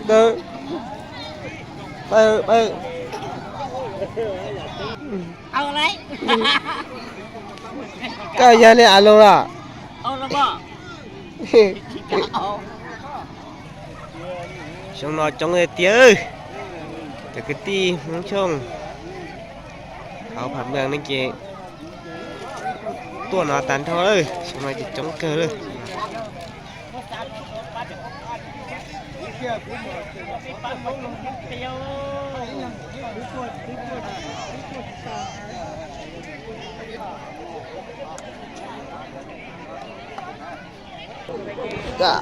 Kawg, kawg, koj yog li a los lawm. Xyoo no coob tiag tiag, cov kwv tij Hmoob Xyooj hauv Phav Mees no ces tuaj no tag nrho lawm, xyoo no ces coob kawg lawm. Ka